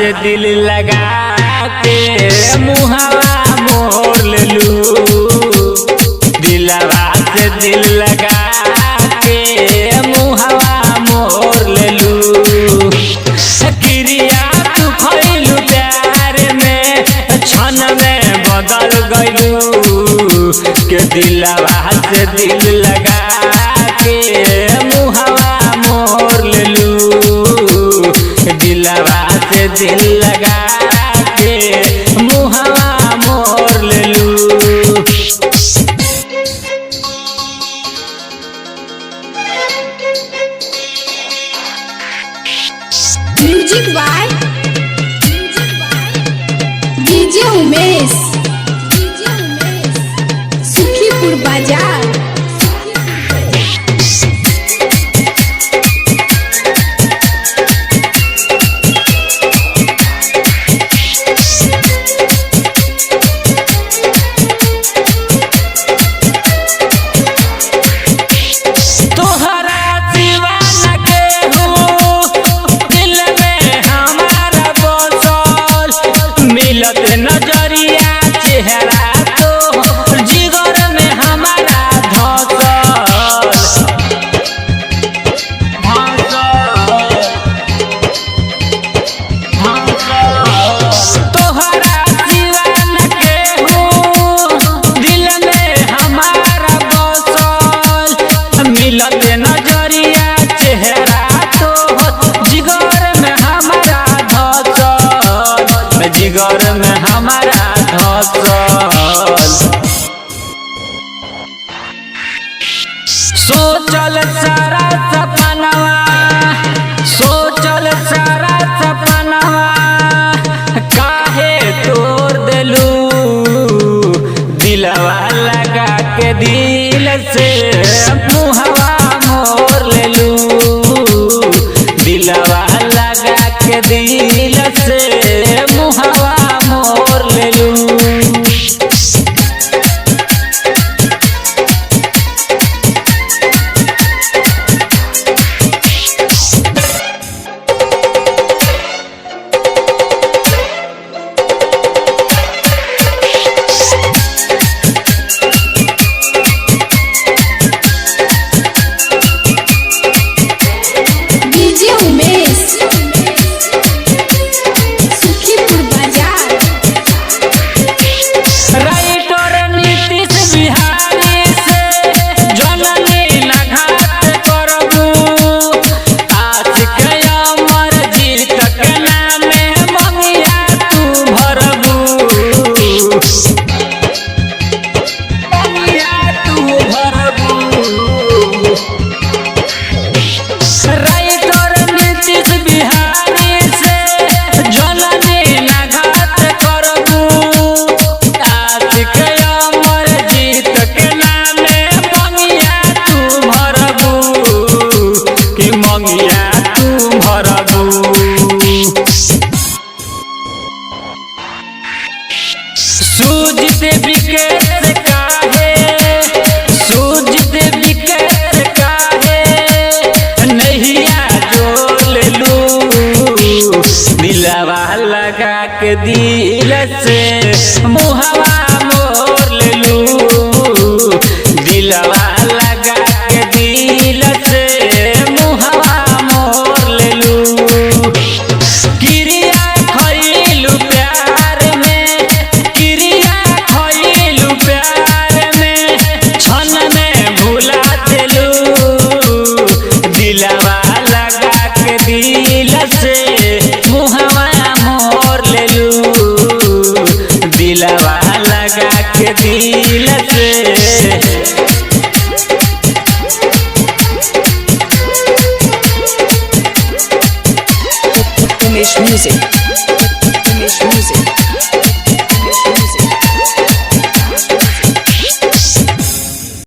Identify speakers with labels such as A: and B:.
A: से दिल लगा के मुहावा मोर लेलू। दिलवा से दिल लगा के मुहावा मोर लेलू। क्रिया तू खइलू प्यार में क्षण में बदल गइलू। के दिलवा से दिल लगा के मुहावा मोर लेलू। दिलवा से दिल लगा के मुहावा मोर लेलू।
B: Music by DJ Umesh, Sukhipur Bazar.
A: तोहरा सिवा न केहू दिल में हमारा बसल। मिलत नजरिया चेहरा तो जिगर में हमारा धसल। धसल। तोहरा सिवा न केहू दिल में हमारा बसल। मिलत नजरिया चेहरा तो जिगर में हमारा धसल। जिगर में हमारा धसल। सोचल सारा सपनवा, सोचल सारा सपनवा काहे तोड़ देलू। दिलवा लगा के दिल से मुहवा मोर लेलू। दिलवा लगा के दिल से मुहवा मोर लेलू।
B: डीजे उमेश, सुखीपुर बाजार।
A: राइटर नीतीश बिहारी से जननी नघात करबू। आशिक अमर जीत के नामे मंगिया तू भरबू। मंगिया तू भरबू। राइटर नीतीश बिहारी से जननी नघात करबू। आशिक अमर जीत के नामे मंगिया तू भरबू। कि मंगिया तू भरबू। सूजित विकेश काहे, सूजित विकेश काहे नैया जोड़ लू। दिलवा लगा के दिल से मुहवा मोर लेलू। दिलवा लगा के दिल से मुहवा मोर लेलू। क्रिया खइलू प्यार में, क्रिया खइलू प्यार में क्षण में भुला देलू। दिलवा लगा के दिल से मुहवा मोर लेलू। दिलवा लगा के दिल से।
C: Umesh Music. Umesh Music.